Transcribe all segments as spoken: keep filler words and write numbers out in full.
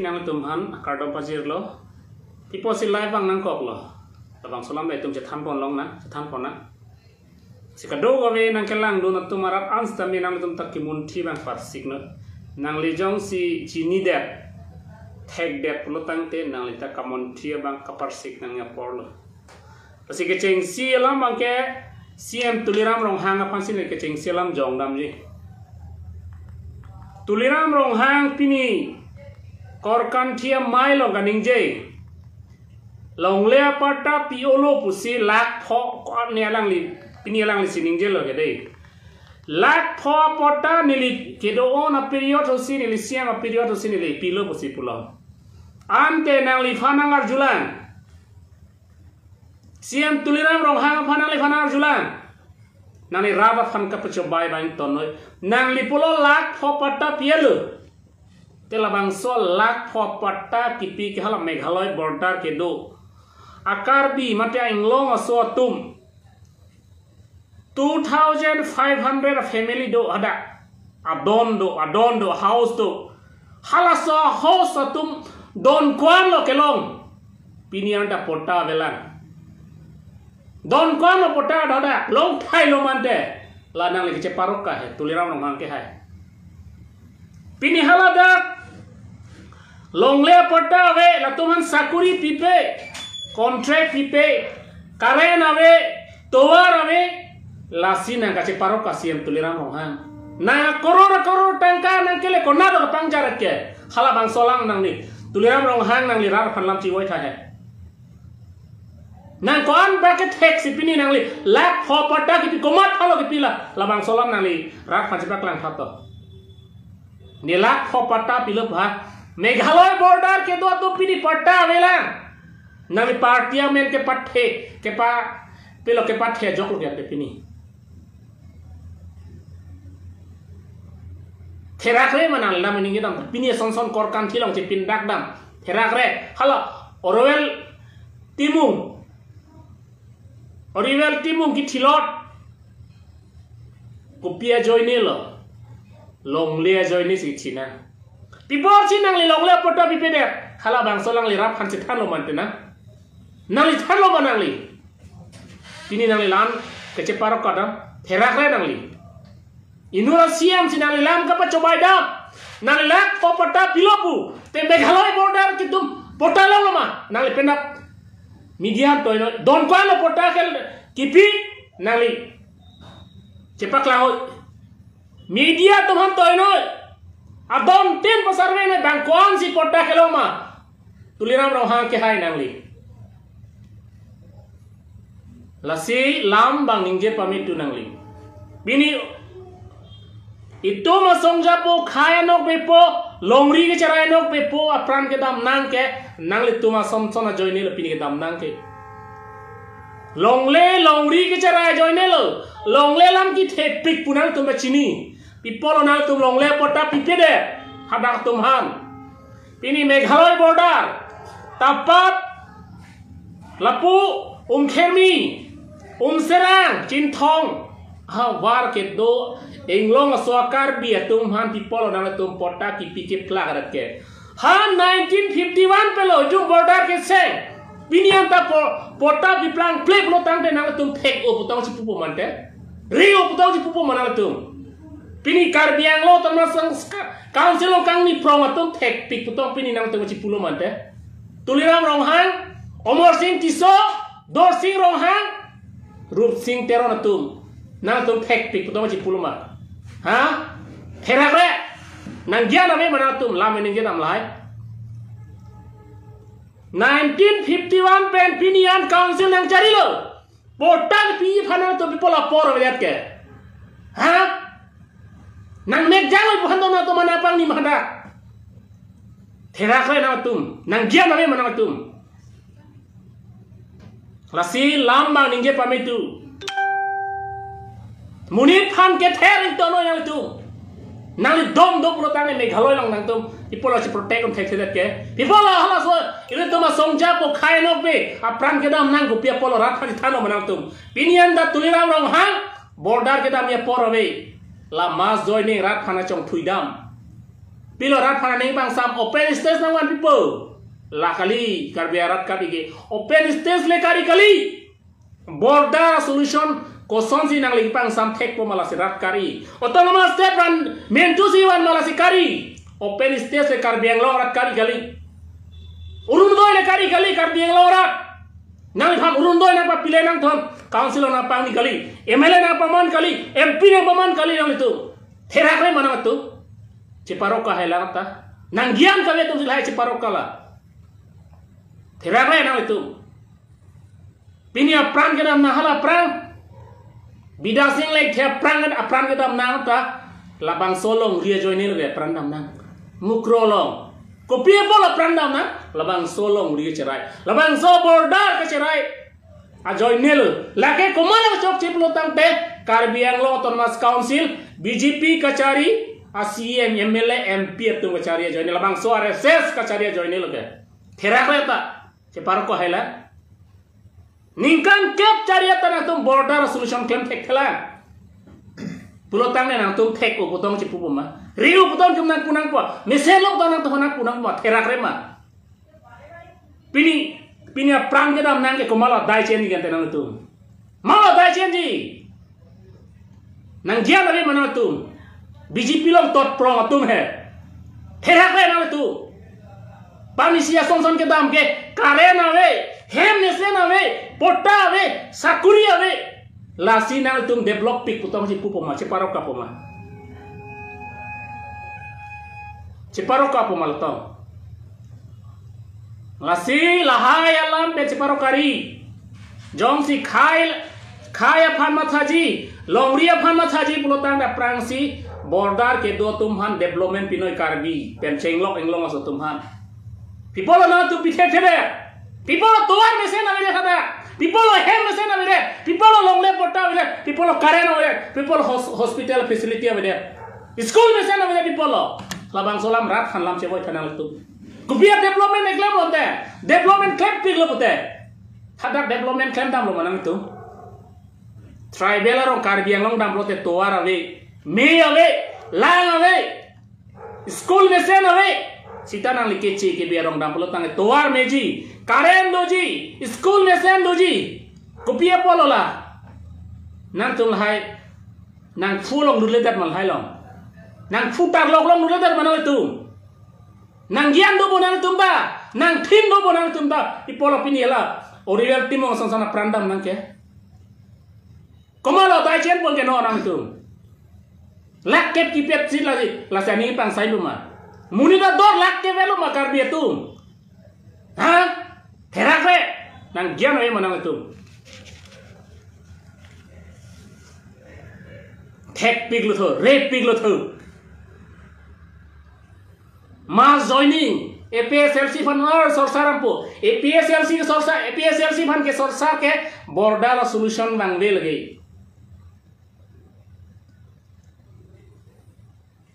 Nangtum aphan akardom pajirlo. Ipo si live abang nangkoklo. Labangso alam itum chethan pon longnang, chethan ponnang. Si kadokave nangkelangdun atum arat an sitame nangtum ta kemunthi abang parsiknon. Nangli jongsi chinidet, thekdet pulo tangte nangli ta kamunthi abang kaparsik nangji aporlo. Lasi kechengsi alam abangke C M Tuliram Ronghang aphan si neli kechengsi alam jongdamji. Tuliram Ronghang pini Korkanthi amei along kaningje. Longle apatta pi-olo pusi lakh pho ko-an ne alangli, pini alangli si ningjelo ke dei. Lakh pho apatta neli kedo-an aperiod ahut si, neli C M aperiod ahut si neli pilo pusi pulo. Ante nangliphan nangarjulang. C M Tuliram Ronghang aphan nangliphan nangarjulang. Nangli rat aphan kapachobai abang tonnoi. Nangli pulo lakh pho patta pi-elo. Te labangso lakh pho patta kipi ke hala Meghalaya border kedo a Karbi mate a-Anglong aso atum two thousand five hundred family do hadak. Adon do, adon do, house do. Halaso house atum don ko-an lo kelong. Pini anta patta avelang. Don ko-an lo patta do hadak. Long thailo mante. La nangli kecheparok ke he, Tuliram Ronghang ke hai. Pini haladak longle apatta ave, latum aphan sakuri pipe, contract pipe, current ave, tovar ave, lasi nangkacheparok ke C M Tuliram Ronghang. Nang akoror akoror tangka nangkele konat do kapangjar ke. Halabangso alam nangli. Tuliram Ronghang nangli rat aphan alam chevoi tha he. Nang ko-an ba kethek si pini nangli lakh pho patta kipi komat halo kipi la, labangso alam nangli rat aphan chepaklang tha to. Ne lakh pho patta pilo pha. Meghalaya border kedo atum pini patta avelang. Nangli party amen kepathe, kepa, pilo kepathe ajok lo ke pini. Therakre ma nangli lam ningjedam, pini ason son Korkanthi along chepindak dam. Therakre, hala Orwell Timung. Orwell Timung kithilot. Kopi ajoinelo. Longle ajoine si thina. Pi apot si nangli longle apatta pipedet. Halabangso alam nangli rat aphan chethanlo mante na. Nangli thanlo ma nangli. Pini nangli lam kecheparok kadam. Therakre nangli. Inut a-C M si nangli lam kapachobai dam. Nangli lakh pho patta pilo pu. Te Meghalaya border kitum patta longlo ma. Nangli penap media toinoi. Don ko-an lo patta ke kipi nangli chepaklang hoi. Media atum aphan toinoi. Adon tin pasar ve ne bang ko-an si patta kelong ma. Tuliram Ronghang ke hai nangli. Lasi lam abang ningje pame tu nangli. Pini itum asong japo khei anokbepo, longri kecherai anokbepo apran kedam nang ke, nanglitum ason son ajoinelo pini kedam nang ke. Longle longri kecherai ajoinelo, longle alam kethepik pu nangtum pachini. Pi apotlo nangtum longle apatta pipedet hadak atum aphan. Pini Meghalaya border, Tapat, lapu, Umkhermi, Umserang, Chinthong, havar kedo, Anglong aso a Karbi atum aphan pi apotlo nangtum patta kipi keplak rat ke. Ha nineteen fifty-one pen lo itum border keseng. Pini anta po-, patta piplangple pulo tangte nangtum thek-o putong si pupo mante. Ri-o putong si pupo ma nangtum. Pini Karbi Anglong Autonomous Council along kangni prong atum thekpik putong pini nangtum chipulo mante. Tuliram Ronghang, Amarsing Tisso, Dorsing Ronghang, Rupsing Teron atum. Nangtum thekpik putong chipulo ma. Ha? Therakre. Nangjian ave ma nangtum lam ningje dam lahai. Nineteen fifty-one pen pini an council nangcharilo. Patta pi aphan nangtum pi apor avedet ke. Ha? Nangmek jalo pu aphan do nangtum mana pangni ma hadak. Therakre nangtum. Nangjian ave ma nangtum. Lasi lam abang ningje pame tu. Monit aphan kether ingtonoi nangtum. Nangli dom do pulo tangte Meghalaya along nangtum pi apotlo si protect un thekthedet ke. Pi apotlo halaso ilitum asong japo khei anokbe apran kedam nang kopi apotlo rat aphan thanlo ma nangtum. Pini an dak Tuliram Ronghang border kedam apor ave. La mass joining rat aphan chongthui dam. Pilo rat aphan aning pangsam open stage nangvanpipo. La kali, Karbi arat kali ke. Open stage le kali kali. Border solution kosonsi nangli pangsam thekpo ma lasi rat kali. Autonomous state van mentu si van ma lasi kali. Open stage le Karbi Anglong rat kali kali. Orunodoi le kali kali Karbi Anglong rat. Nangliphan Orunodoi nangpapile nangthon. Council nangpangni kali. M L A nangpaman kali. M P nangpaman kali nanglitum. Therak re ma nangtum. Cheparok ka hai lang ta. Nanggian kave atum si lahai cheparok ka la. Therak re nanglitum. Pini apran kedam nang hala apran. Bidya Sing Engleng the apran, apran kedam nang ta. Labangso alongri ajoine le apran dam nang. Mukroh along. Kopi apot apran dam nang. Labangso alongri acherai. Labangso border kacherai ajoine lo. Lake komat achokche pulo tangte Karbi Anglong Autonomous Council, B J P kachari, a C E M, M L A, M P atum kachari ajoine, labangso R S S kachari ajoine lo ke. Therak re ta. Cheparok ko hai la. Ningkan kep chari ata nangtum border solution klem thekthelang. Pulo tangte nangtum thek-o putong chepupo ma. Ri-o putong chum nangpu nangpo. Mesen lo putong nangtum nangpu nangpo. Therak re ma. Pini, pini apran kedam nang ke komat adai chenji kan te nangtum. Mat adai chenji. Nanggian ave ma nangtum. B J P along totprong atum he. Therak re nangtum. Pamisi asong son kedam ke current ave, hem mesen ave, patta ave, sakuri ave. Lasi nangtum develop pik putong chepupo ma, cheparok kapo ma. Cheparok kapo ma lotong. Lasi lahai alam pen cheparok kari. Jongsi khei, khei aphan mathaji, longri aphan mathaji pulo tangte aphrangsi border kedo atum aphan development pinoi Karbi pen chenglok inglong aso atum aphan. Pi apotlo nangtum pithekthedet? Pi apotlo tovar mesen avedet hadak? Pi apotlo hem mesen avedet? Pi apotlo longle patta avedet? Pi apotlo current avedet? Pi apotlo hos-, hospital facility avedet? School mesen avedet pi apotlo? Labangso alam rat aphan lam chevoi tha nangtum. Kopi a development eklem lote? Development klempiklo pute. Hadak development klem damlo ma nangtum. Tribal arong Karbi Anglong damlote tovar ave, mei ave, lang ave. School mesen ave. Sita nangli keche kebe arong dam pulo tangte tovar meji, current doji, school mesen doji. Kopi apotlo la? Nangtum lahai, nangphu along dutledet ma lahai along? Nangphu tarlok along dutledet ma nangtum? Nanggian dopo nangtum ta, nangthin dopo nangtum ta. Pi apotlo pini la Oriwel Timung asong son apran dam nang ke? Komatlo adai chenpon ke non nangtum? Lakh kep kipet si lasi, lasi aning pangsai lo ma? Monit ador lakh kep lo ma Karbi atum? Ha? Therak re. Nanggian ave ma nangtum? Thekpiklo tho, repiklo tho. Mass joining, A P H L C aphan ar sorsa rampo. A P H L C ke sorsa, A P H L C aphan ke sorsa ke border solution vangve lagi.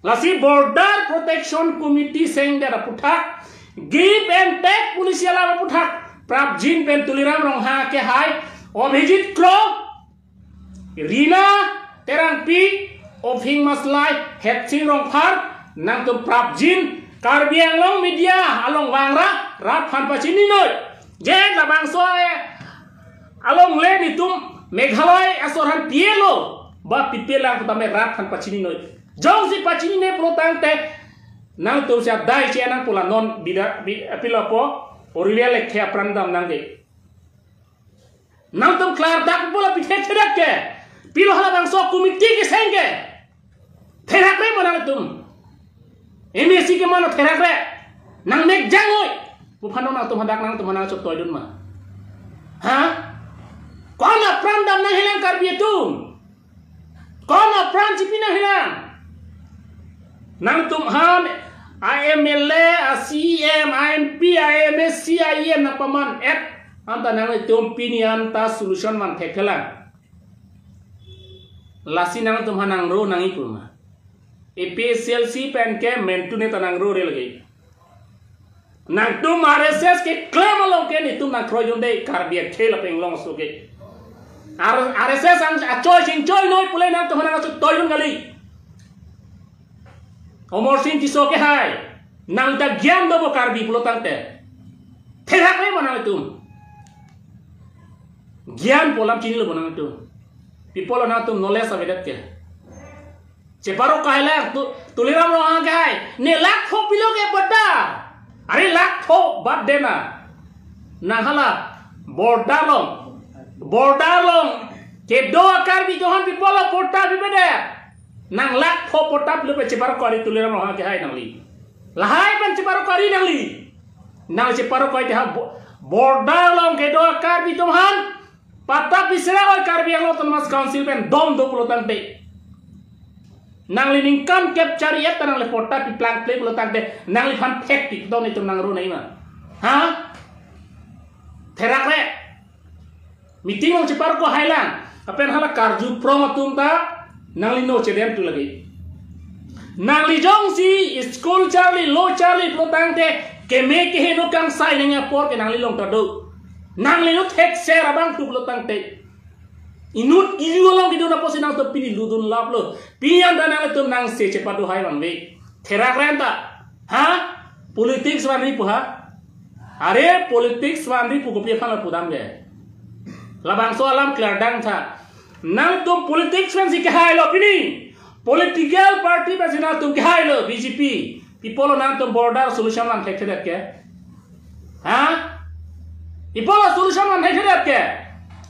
Lasi Border Protection Committee sengdet aputhak, give and take policy alam aputhak, Prabjin pen Tuliram Ronghang ke hai, Abhijit Kro, Rina Terangpi, Ophing Maslai, Hetsing Rongphar, nangtum prapjin, Karbi Anglong media along vangra, rat aphan pachini noi. Je labangso alongle netum Meghalaya aso aphan pilo, ba pipelang tame rat aphan pachini noi. Jongsi pachinine pulo tangte, nangtum si adai che nangpo la non bida, bi-, pilo po, Oriwel Act apran dam nangke. Nangtum klardak pulo pithekthedet ke. Pilo halabangso committee keseng ke. Therak re ma nangtum? M A C ke mano therak re? Nangmek jangoi. Pu aphan nangtum hadak nangtum nangchok toidun ma? Ha? Ko-an apran dam nanghelang Karbi atum? Ko-an apran chipi nanghelang? Nangtum aphan a M L A, a C E M, a M P, a M A C, a E M nangpaman-et anta nangtum pini anta solution van thekthelang. Lasi nangtum aphan nangro nangji pu ma? A P H L C pen ke mentu neta nangrore lagi. Nangtum R S S keklem along ke netum nangkroidunde Karbi akhei lapen inglong aso ke. R-, R S S ang achoi chingchoi noi pule nangtum aphan nangchok toidun kali. Amarsing Tisso kehai. Nang ta gyan do bo Karbi pulo tangte. Therak le bo nangtum. Gyan pu alam chinilo bo nangtum. Pi apotlo nangtum knowledge avedet ke. Cheparo kahai lang tu, Tuliram Ronghang kehai. Ne lakh pho pilo ke patta. Are lakh pho bad dena. Nang hala border along. Border along. Kedo a Karbi atum aphan pi apotlo patta pipedet. Nang lakh pho patta pilo pe cheparo kari Tuliram Ronghang kehai nangli. Lahai pen cheparo kari nangli. Nang cheparo kari te ha bo-, border along kedo a Karbi atum aphan. Patta pisera oi Karbi Anglong Autonomous Council pen dom do pulo tangte. Nangli ningkan kep chari-et ta nangli patta pi plangple pulo tangte. Nangliphan thekpik do netum nang ru nai ma. Ha? Therak le. Meeting along cheparo kahai lang. Lapen hala karju prong atum ta nangli no chedem tu lagi. Nangli jongsi school charli, lo charli pulo tangte keme keheno kangsai nangji apor ke nangli along ta do. Nangli no thekser abang tu pulo tangte. Inut iju along kedo na pusi nangtum pini ludun laplo. Pini anta nanglitum nangse chepado hai bang ve. Therak renta. Ha? Politics vanri pu ha? Are politics vanri pu kopi aphan la pudam ke. Labangso alam klardang tha. Nangtum politics pensi kehailo pini. Political party pensi nangtum kehailo B J P. Pi apotlo nangtum border solution van thekthedet ke. Ha? Pi apotlo solution van thekthedet ke.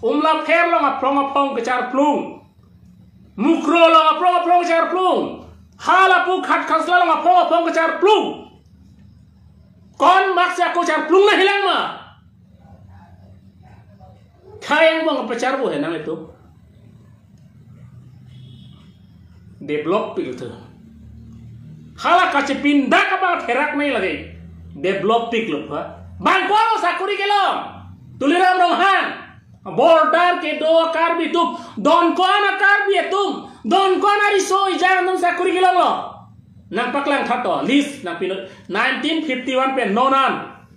Umlapher along aphrong aphrong kecharplung. Mukroh along aphrong aphrong kecharplung. Halapu Khatkhasla along aphrong aphrong kecharplung. Kon mak si ako charplung na hilang ma. Khei angbong pacharbo he nangtum. Develop pik tu. Hala kachepindak abang therak nai lagi. Develop piklo ha. Bang ko sakuri kelong. Tuliram Ronghang. Border kedo Karbi atum, don ko-an a Karbi atum, don ko-an a riso ejang atum sakuri kelonglo. Nangpaklang thato, list nangpilo, nineteen fifty-one pen non an.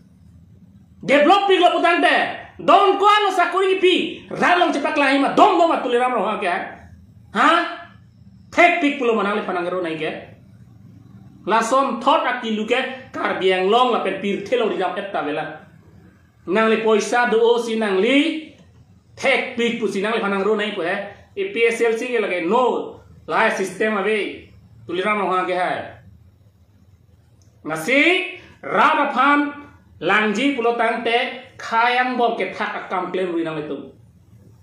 Develop piklo pu tangte, don ko-an lo sakuri kipi, rat along chepaklang ma, dom dom a Tuliram Ronghang ke. Ha? Thekpik pulo ma nangliphan nang ru nai ke. Lason thot akilu ke, Karbi Anglong lapen pirthe along ridam-et ta vela. Nangli poisa do-o si nangli thekpik pusi nangliphan nang ru nai pu he. A P H L C ke lake no. Lahai system ave. Tuliram Ronghang kehai. Lasi rat aphan langji pulo tangte khei angbong kethak akam klemri nanglitum.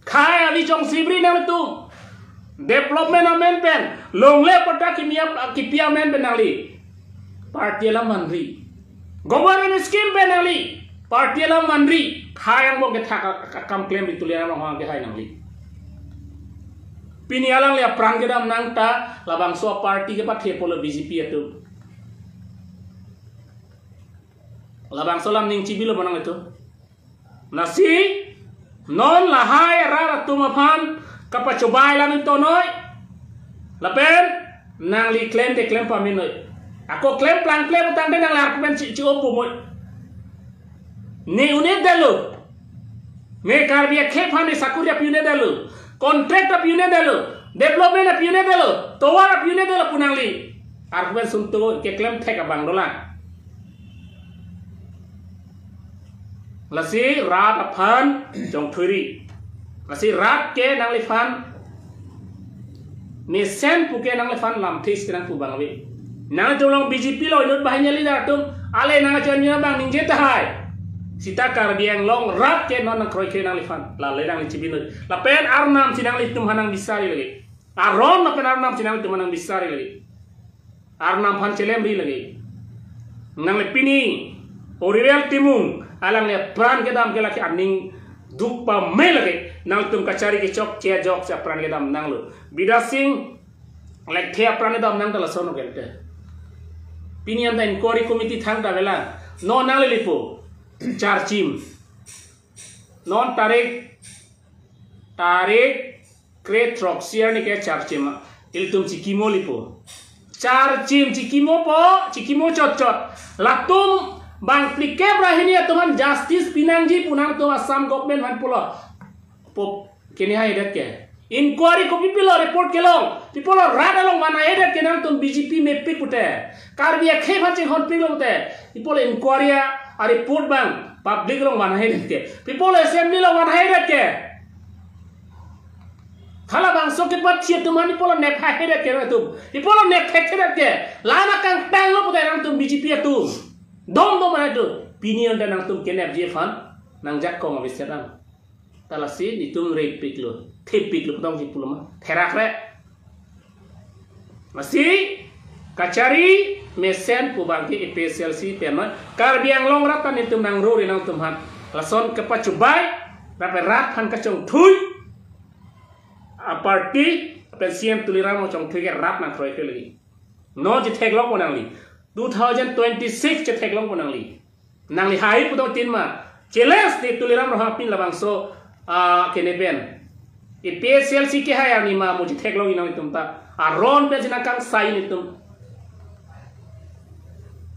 Khei avi chongsi bri nanglitum. Development amen pen, longle patta kimi ap-, kipi amen pen nangli party alam vanri. Government scheme pen nangli party alam vanri. Khei angbong kethak a-, a-, akam klemri Tuliram Ronghang kehai nangli. Pini alangli apran kedam nang ta labangso party kepathe pulo B J P atum. Labangso alam ning chibilo bonang itu. Lasi non lahai arat atum aphan kapachobai lang tonoi. Lapen nangli klem te klem pamin noi. Ako klem plangple pu tangte nangli arkumen chi, chi-o pu moi. Ne un'edetlo. Ne Karbi akhei aphan ne sakuri api un'edetlo. Contract api un'edetlo. Development api un'edetlo. Tovar api un'edetlo pu nangli arkumen sumto keklem thek abang dolang. Lasi rat aphan chongthuri. Lasi rat ke nangliphan mesen puke nangliphan lamthis kenang pu bang ave. Nangtum along B J P lo inut banghini leader atum ale nangchon nyo bang ningje tahai. Sita Karbi Anglong rat ke non nangkroi ke nangliphan. Lale nangli chibi noi. Lapen arnam si nanglitum hanang bisari lagi. Aron lapen arnam si nanglitum hanang bisari lagi. Arnam aphan chelemri lagi. Nangli pini Oriwel Timung alangli apran kedam ke lake aning duk pame lagi. Nangtum kachari kechok chejok si apran kedam nanglo. Bidya Sing Lekthe apran kedam nang ta lason ogen te. Pini anta inquiry committee thang ta vela. Non nangli lipo. Charchim. Non tarik, tarik kre throksi arni ke charchim. Ilitum chikimo lipo. Charchim chikimo po, chikimo chot chot. Latum bang phlikep ra hini atum aphan justice pinangji pu nangtum Assam government aphan pulo. Po kene hai det ke. Inquiry kopi pilo report kelong? Pi apotlo rat along van haihedet ke nangtum B J P mepik pute? Karbi akhei aphan chinghonpiklo pute? Pi apotlo inquiry a report abang public along van haihedet ke? Pi apotlo assembly along van haihedet ke? Halabangso kepachir atum aphan pi apotlo nep haihedet ke nangtum? Pi apotlo nep thekthedet ke? La-an akangtanglo pute nangtum B J P atum. Dom dom atum. Pini anta nangtum kenepji aphan nangjakong abisedam. Ta lasi netum repiklo, thepiklo, tong si pulo ma, therak re. Lasi kachari mesen pu abangke A P H L C pen noi, Karbi Anglong rat ta netum nangrore nangtum aphan. Lason kepachubai, rape rat aphan kachongthui aparty pen C M Tuliram Ronghang chongthui ke rat nangkroikre lagi. Non chetheklongpo nangli. Two thousand twenty-six chetheklongpo nangli. Nangli hai putong tin ma. Challenge ni Tuliram Ronghang apin labangso, ah, kene pen. A P H L C kehai arni ma mo chetheklong inang itum ta. Aron pensi nangkangsai netum.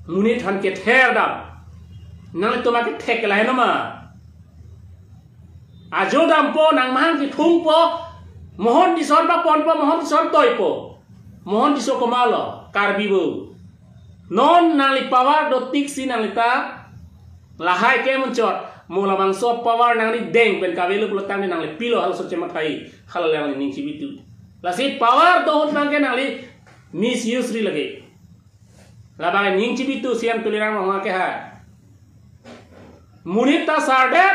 Monit aphan kether dam. Nanglitum akethek laheno ma. Ajo dampo, nangmahang kethungpo, Mohon Tison paponpo, Mohon Tison toipo. Mohon Tisso komatlo, Karbi bo. Non nangli power do tik si nangli ta lahai ke munchot. Mo labangso power nangli deng pen kavelo pulotangte nangli pilo halaso chemathai, hala nangli ning chibitu. Lasi power do ahut abangke nangli misuse ri lagi. Labang ning chibitu C M Tuliram Ronghang kehai. Monit ta sardet,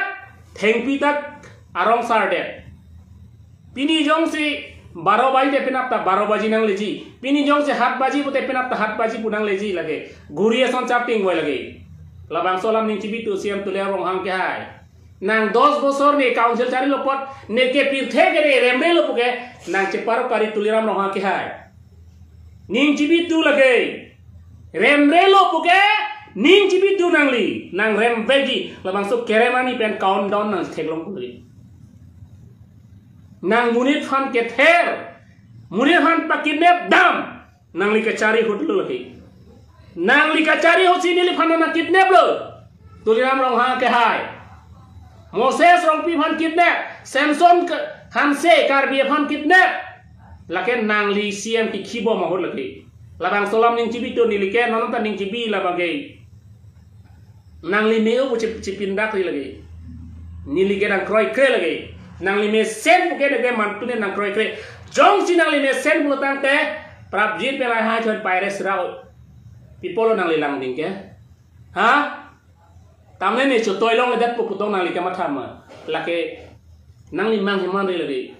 thengpi ta arong sardet. Pini jongsi baro baji te penap ta baro baji nangleji. Pini jongsi hat baji pute penap ta hat baji pu nangleji lake. Ghuri ason chapting boi lake. Labangso alam ning chibitu C M Tuliram Ronghang kehai. Nang dos bosor ne council charilo apot, neke pirthe ke ne remrelo puke, nang cheparo kari Tuliram Ronghang kehai. Ning chibitu lake. Remrelo puke, ning chibitu nangli, nang remveji, labangso kerem arni pen countdown nangtheklong pu lake. Nang monit aphan kether, monit aphan pakidnap dam, nangli kachari ahutlo lake. Nangli kachari ahutsi neliphan nangkidnaplo. Tuliram Ronghang kehai. Moses Rongpi aphan kidnap, Samson ke-, Hanse Karbi aphan kidnap. Lake nangli C M kikhi bom ahut lake. Labangso alam ning chibitu neli ke, non ta ning chibi labang ke. Nangli me-o pu chip-, chipindak ri lake. Neli ke nangkroikre lake. Nangli mesen puke neke mantune nangkroikre. Jongsi nangli mesen pulotangte, prapjin pen lahai chon paires rao. Pi apotlo nangli langding ke? Ha? Tamne ne chotoilongledetpo putong nangli kematha ma. Lake nangli mang heman ri lake.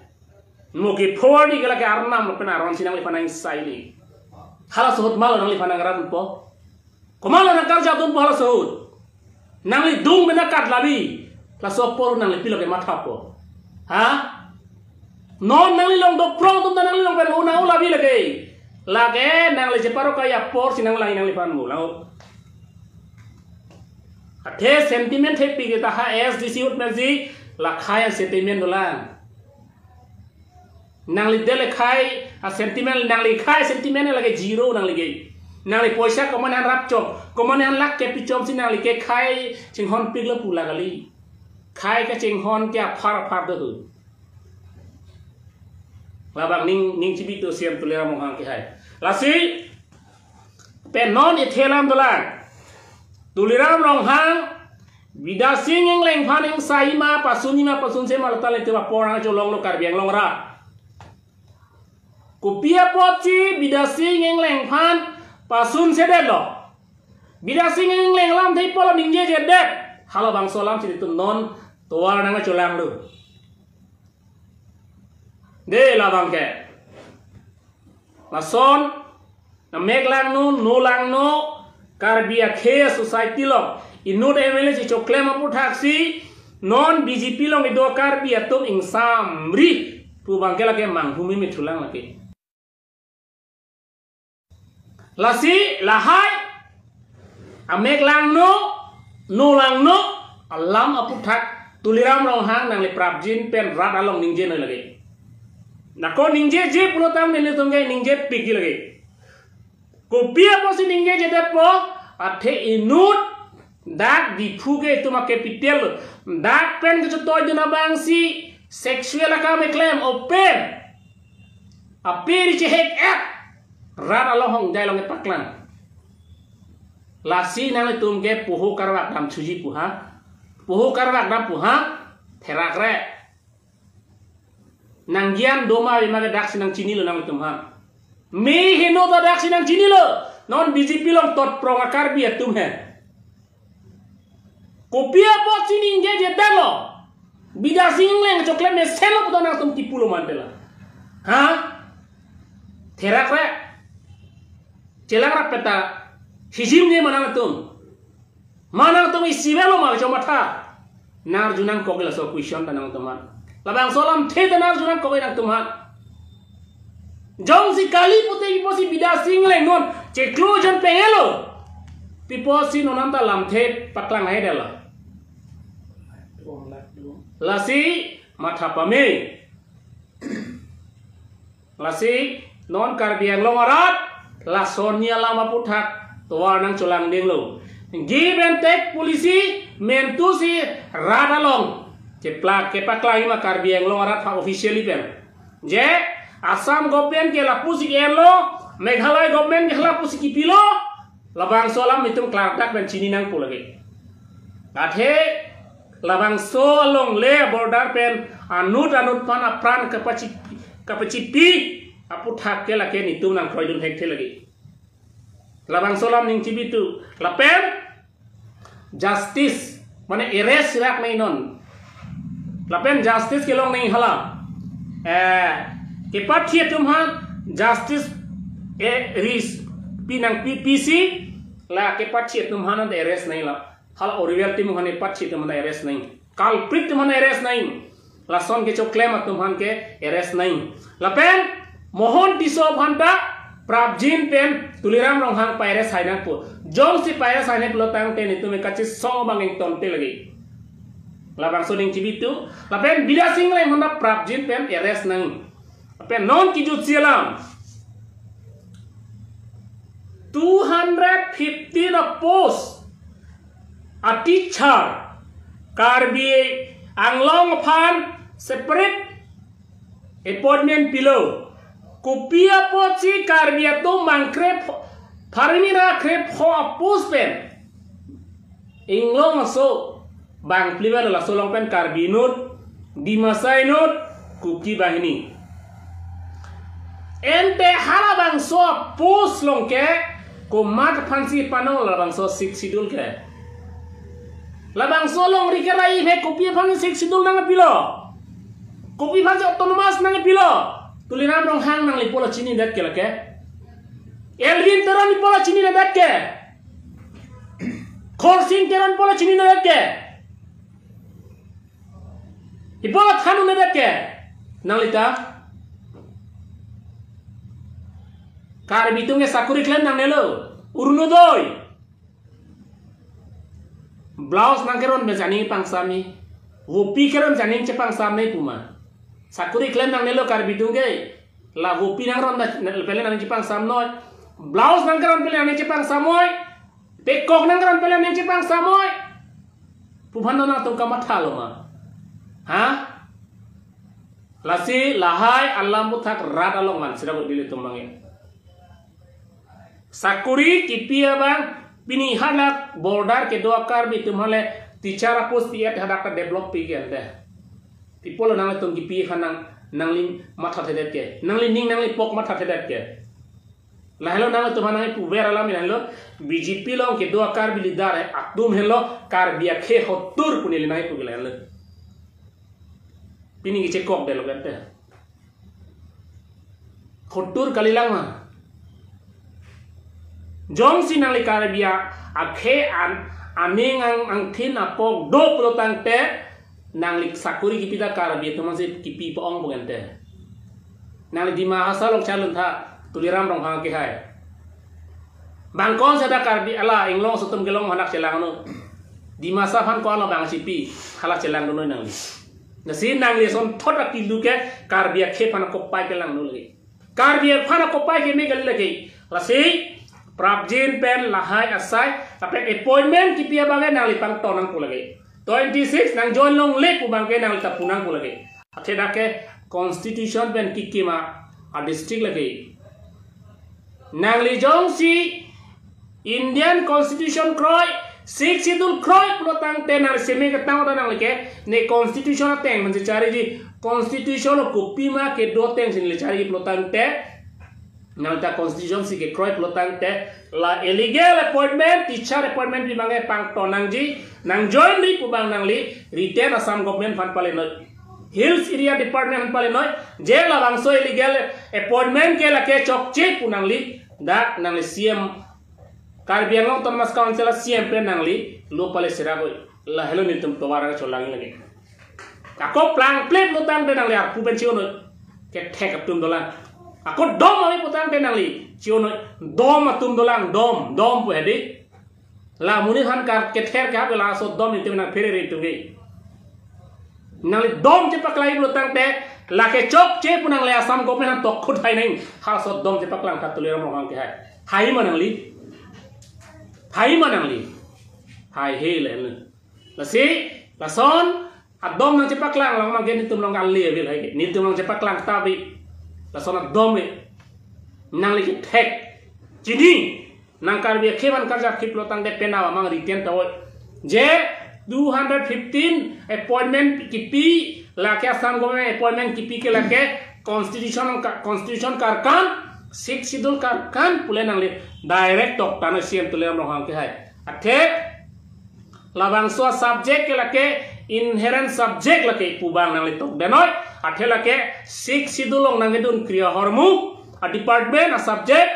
Mo kepho arni ke lake arnam pen aron si nangliphan nangsaili. Halaso ahut malo nangliphan nangranpo. Komatlo nangkarjap dunpo halaso ahut? Nangli dung mena kat labi. Laso apor nangli pilo kemathapo? Ha? Non nangli along doprong atum ta nangli along pen una ulabi lake. Lake nangli cheparo kaya apor si nanglang nangliphan mo lang. Athe sentiment thepik ta ha A S D C ahut pensi lakhai sentiment dolang. Nangli dele khai a sentiment, nangli khai sentiment lake zero nangli ke. Nangli poisa komat an rapchom, komat an lak kepichom si nangli kekhai chinghonpiklo pu la kali. Khai kachinghon ke aphar aphar do hu. Labang ning, ning chibitu C M Tuliram Ronghang kehai. Lasi pen non ithe alam dolang. Tuliram Ronghang, Bidya Sing Engleng aphan ingsai ma, pasunji ma, pasunse ma, lata lete ba porang cholonglo Karbi Anglong rat. Kopi apotsi Bidya Sing Engleng aphan pasunsedetlo? Bidya Sing Engleng alamthe pi apotlo ningjejedet? Halabangso alam si netum non tovar nangcholanglo. De labang ke. Lason, na mek langno, no langno, Karbi akhei society along inut M L A si choklem aputhak si, non B J P along kedo Karbi atum ingsamri pu abangke lake manghumeme thulang lake. Lasi lahai, amek langno, no langno alam aputhak Tuliram Ronghang nangli prapjin pen rat along ningjenoi lake. Nako ningjeje pulotangte nelitum ke ningjepikji lake. Kopi apotsi ningjejedetpo? Athe inut dak Diphu ke itum a-capital, dak pen kechotoi dun abangsi Sexual akam keklem open. Apir chehek-et. Rat along hongjai along kepaklang. Lasi nanglitum ke poho karvak dam chuji pu ha. Poho karvak dam pu ha. Therak re. Nanggiyan doma ave ma ke daksi nangchinilo nanglitum ha. Me heno ta daksi nangchinilo. Non B J P along totprong a-Karbi atum he. Kopi apotsi ningje je dalo. Bidya Sing Engleng choklem mesen lo pu ta nangtum kipulo mante la. Ha? Therak re. Chelang rap peta. Hijim ne ma nangtum. Ma nangtum isi avelo ma chomatha. Nang-arju nangkok laso question ta nangtum ha. Labangso alamthe ta nang-arju nangkok nangtum ha. Jongsi kali pute pi apotsi Bidya Sing Engleng non chiklo jon pengelo. Pi apotsi non anta lamthe paklang hai dala. Lasi matha pame. Lasi non Karbi Anglong arat lason ni alam aputhak tovar nangcholangdinglo. Give and take policy mentu si rat along cheplak kepaklang ma Karbi Anglong arat ha officially pen. Je Assam government ke lapusi enlo, Meghalaya government ke lapusi kipilo, labangso alam itum klardak pen chini nangpo lagi. Athe labangso alongle border pen anut anut aphan apran kapachi-, kapachipi aputhak ke lake nitum nangkroidun thekthe lagi. Labangso alam ning chibitu. Lapen justice, mane arrest rak nai non. Lapen justice kelong nai hala. Eh, kepathi atum aphan justice, eh, ris, pinang pi-, pisi, la kepathi atum aphan arrest nai la. Hala Oriwel atum aphan kepathi atum aphan arrest nai. Culprit atum aphan arrest nai. Lason kechoklem atum aphan ke arrest nai. Lapen Mohan Tisso aphan ta prapjin pen Tuliram Ronghang pa-arrest hai nangpo. Jongsi pa-arrest hai nangpo tangte nitum kachesong abang ingtonte lagi. Labangso ning chibitu. Lapen Bidya Sing Engleng aphan ta prapjin pen arrest nai. Lapen non kijutsi alam. Two hundred fifteen a post a teacher Karbi Anglong aphan separate appointment pilo. Kopi apotsi Karbi atum bang krepho, pharmina krepho a post pen inglong aso bang pliver laso along pen Karbi inut, Dimasa inut, Kuki banghini. Ente halabangso post along ke komat aphansi pano labangso Sixth Schedule ke. Labangso alongri ke rai he kopi aphan Sixth Schedule nangpilo. Kopi aphansi autonomous nangpilo. Tuliram Ronghang nangli pulo chinidet ke lake. Elwin Teron pulo chinidet ke. Khorsing Teron pulo chinidet ke. Ipo la thanun nedet ke. Nanglita. Karbi atum ke sakuri klem nangnelo. Orunodoi. Blouse nangkeron pen aning pangsam ne. Vopi keron pen aning chepangsam ne pu ma. Sakuri klem nangnelo Karbi atum ke. La vopi nangron da, na, pen le aning chepangsam noi. Blouse nangkeron pen le aning chepangsam noi. Pekok nangkeron pen le aning chepangsam noi. Pu aphan nangtum kamathalo ma. Ha? Lasi lahai alam aputhak rat along man sira ko dili tum mangi. Sakuri kipi abang pini hadak border kedo a Karbi atum hale teacher a post pi-et hadak ta develop pi ke ante. People nangtum kipi aphan nang, nangli mathathedet ke. Nangli ning nangli pok mathathedet ke. Lahelo nangtum aphan nangpuver alam lahelo B J P along kedo a Karbi leader atum helo Karbi akhei hotur pu neli nangpu ke lahelo. Pini kechekok delo kante. Hotur kalilang ma. Jongsi nangli Karbi akhei an, aning ang, angthin apok do pulo tangte nangli sakuri kipi ta Karbi atum aphansi kipi pa-ong pu kante. Nangli Dima Hasao along chalun tha Tuliram Ronghang ke hai. Bang ko-an sada Karbi ala inglong aso atum kelong hadak chelangno. Dimasa aphan ko-an lo bang chipi hala chelangdun noi nangli. Lasi nangli asonthot akilu ke Karbi akhei aphan akopai kelangno lagi. Karbi aphan akopai keme kali lagi. Lasi prapjin pen lahai asai, lapen appointment kipi abang ke nangli pangton nangpo lagi. Twenty six nang join longle pu abang ke nangli ta pu nangpo lagi. Athe dak ke constitution pen kikima a district lake. Nangli jongsi Indian Constitution kroi, Sixth Schedule kroi pulo tangte nangli seme ketang uta nangli ke ne constitution ateng pensi chariji, constitution lo kopima kedo atengsi neli chariji pulo tangte nangta constitution si kekroi pulo tangte la illegal appointment, teacher appointment pi abang ke pangton nangji, nang join ri pu abang nangli written Assam government aphan palenoi. Hills Area Department aphan palenoi. Je labangso illegal appointment ke lake chokche pu nangli dak nangli C M, Karbi Anglong Autonomous Council C M pen nangli lo pale serakoi. Lahelo nelitum tovar cholang lake. Ako plangple pulo tangte nangli arpu pen chi-onoi. Kethek atum dolang. Ako dom ave pulo tangte nangli chi-onoi. Dom atum dolang, dom, dom pu hedi. La amonit aphan kar kether ke hap laso dom nelitum nangphere ri tung ke. Nangli dom chepaklang pulo tangte lake chokche pu nangli Assam government aphan tok khut hai nang. Halaso dom chepaklang ta Tuliram Ronghang ke hai. Hai ma nangli. Hai ma nangli. Hai he le. Lasi, lason adom nangchepaklang lang mangke nelitum along kali abil hai ke. Nelitum nangchepaklang tabi. Lason adom le. Nangli kethek. Chini, nang Karbi akhei aphan karjap khip lo tangte penap amang written tawoi. Je two hundred fifteen appointment kipi lake Assam government appointment kipi ke lake constitution ka, constitution karkan, Sixth Schedule karkan pule nangli direct tok tano C M Tuliram Ronghang ke hai. Athe labangso a subject ke lake inherent subject lake pu abang nangli tok denoi. Athe lake Sixth Schedule along nangkedun kri ahormu a department a subject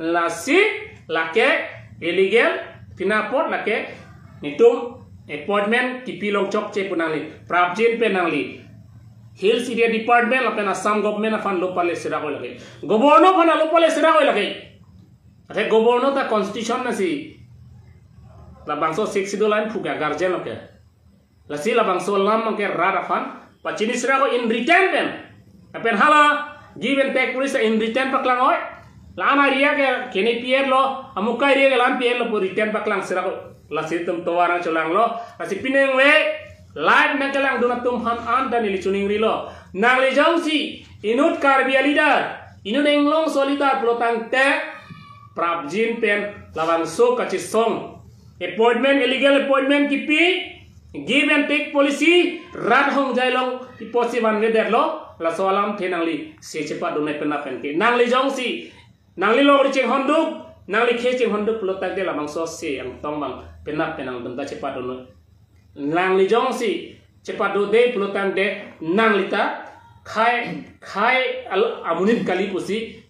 lasi lake illegal, pina apot lake nelitum appointment kipi along chokche pu nangli prapjin pen nangli Hills Area Department lapen Assam government aphan lo pale serakoi lake. Governor aphan lo pale serakoi lake. Athe governor ta constitution nasi labangso Sixth Schedule line phuka guardian lo ke. Lasi labangso alam ke rat aphan pachini serakoi in written pen. Lapen hala give and take policy in written paklangoi. La-an area ke kene P L lo, amukai area ke la-an P L lo pu written paklang serakoi. Lasi nelitum tovar nangcholanglo. Lasi pinengve live nangkelangdun atum aphan anta neli chiningrilo. Nangli jongsi inut Karbi a leader, inut Anglong so leader pulo tangte prapjin pen labangso kachesong appointment, illegal appointment kipi, give and take policy, rat ahongjai along pi apotsi vanvedetlo, laso alamthe nangli se chepadun nai penap pen ke. Nangli jongsi, nangli longri chinghonduk, nangli khei chinghonduk pulo tangte labangso se angtong abang penap pen nangtum ta chepadun noi. Nangli jongsi chepadode pulo tangte nangli ta khei, khei al-, amonit kali pusi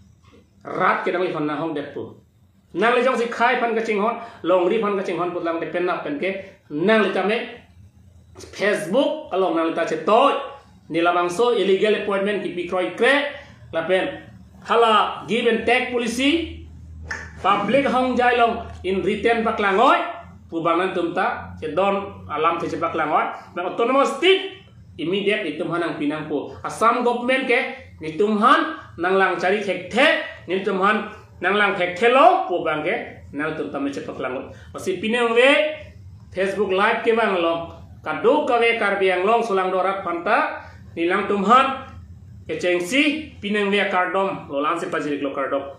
rat ke nangliphan nanghongdetpo. Nangli jongsi khei aphan kachinghon, longri aphan kachinghon pulo tangte penap pen ke nangli tame Facebook along nangli ta chetoi. Ne labangso illegal appointment kipi kroikre lapen hala give and take policy public ahongjai along in written paklangoi pu abang nangtum ta chedon alamthe chepaklangoi. Nang autonomous state immediate itum aphan nangpi nangpo. Assam government ke nelitum aphan nanglang chari thekthe, nelitum aphan nanglang thekthelo pu abang ke nangtum tame chepaklang. Lasi pinengve Facebook live kevanglo kadokave Karbi Anglong solangdo arat aphanta neli nangtum aphan kechengsi pinengve akardom lo, la-ansi pajiriklo, kardom.